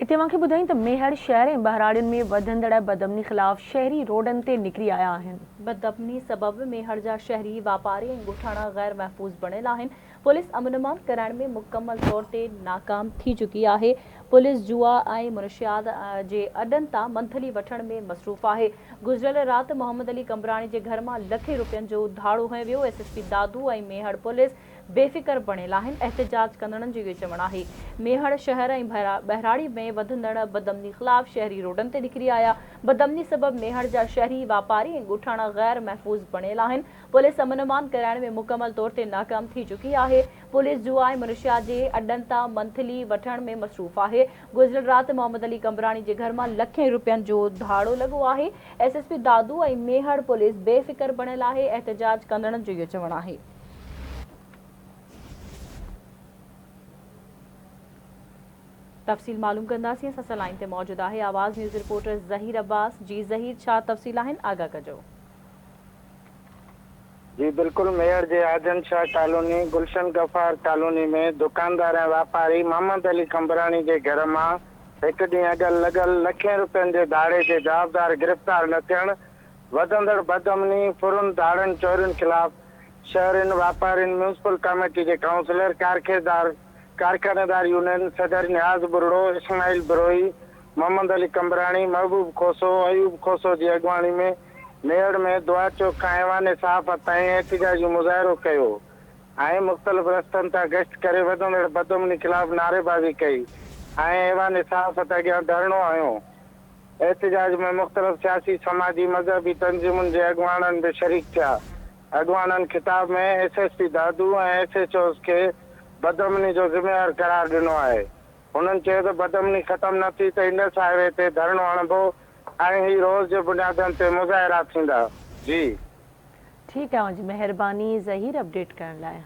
اتي اوهان کي ٻڌايون ته ميهڙ شهر ۽ ٻهراڙين ۾ وڌندڙ بدامني خلاف شهري روڊن تي نڪري آيا آهن. بدامني سبب ميهڙ جا شهري، واپاري ۽ ڳوٺاڻا غير محفوظ بڻيل آهن. پوليس امن امان ڪرائڻ ۾ مڪمل طور تي ناڪام ٿي چڪي آهي. پوليس جوا ۽ منشيات جي اڏن تان منٿلي وٺڻ ۾ مصروف آهي. گذريل رات محمد علي قمبراڻي جي گهر مان لکين روپين جو ڌاڙو هنيو ويو. S S P Dadu ۽ Mehar police بي فڪر بڻيل آهن، احتجاج ڪندڙن جو اهو چوڻ آهي ميهڙ شهر ۽ ٻهراڙي ۾ وڌندڙ بدامني خلاف شهري روڊن تي نڪري آيا، بدامني سبب ميهڙ جا شهري، واپاري ۽ ڳوٺاڻا غير محفوظ بڻيل آهن، پوليس امن امان ڪرائڻ ۾ مڪمل طور تي ناڪام ٿي چڪي آهي، پوليس جوا ۽ منشيات جي اڏن تان منٿلي وٺڻ ۾ مصروف آهي، گذريل رات محمد علي قمبراڻي جي گهر مان لکين روپين جو ڌاڙو لڳو آهي، S S P Dadu ۽ Mehar police بي فڪر بڻيل آهي، احتجاج ڪندڙن جو اهو چوڻ آهي. تفصيل معلوم ڪنداسين اسان سان لائين تي موجود آهي آواز نيوز رپورٽر ظهير عباس جي ظهير ڇا تفصيل آهن آگاهه ڪجو. جي بلڪل ميهڙ جي آجن شاهه ڪالوني گلشن غفار ڪالوني ۾ دڪاندار ۽ واپاري محمد علي قمبراڻي جي گهر مان هڪ ڏينهن اڳ لڳل لکين روپين جي ڌاڙي جي جوابدار گرفتار نه ٿيڻ وڌندڙ بدامني ڦرن ڌاڙن چورين خلاف شهرين، واپارين، ميونسپل ڪاميٽي جي ڪائونسلر، ڪارخيدار، ڪارخانيدار يونين صدر نياز ٻرڙو، اسماعيل بروهي، محمد علي قمبراڻي، محبوب کوسو، ايوب کوسو جي اڳواڻي ۾ ميهڙ ۾ دعا چوڪ کان ايوان صحافت تائين احتجاجي مظاهرو ڪيو ۽ مختلف رستن تان گشت ڪري وڌندڙ بدامني خلاف نعريبازي ڪئي ۽ ايوان صحافت اڳيان ڌرڻو هنيو. احتجاج ۾ مختلف سياسي، سماجي، مذهبي تنظيمن جي اڳواڻن به شريڪ ٿيا. اڳواڻن خطاب ۾ S S P Dadu ۽ S H Os کي بدامني جو ذميوار قرار ڏنو آهي. هنن چيو ته بدامني ختم نه ٿي ته انڊس هاء وي تي ڌرڻو هڻبو ۽ هي روز جي بنيادن تي مظاهرا ٿيندا. جي. ٺيڪ آهي اوهان جي مهرباني ظهير اپڊيٽ ڪرڻ لاء.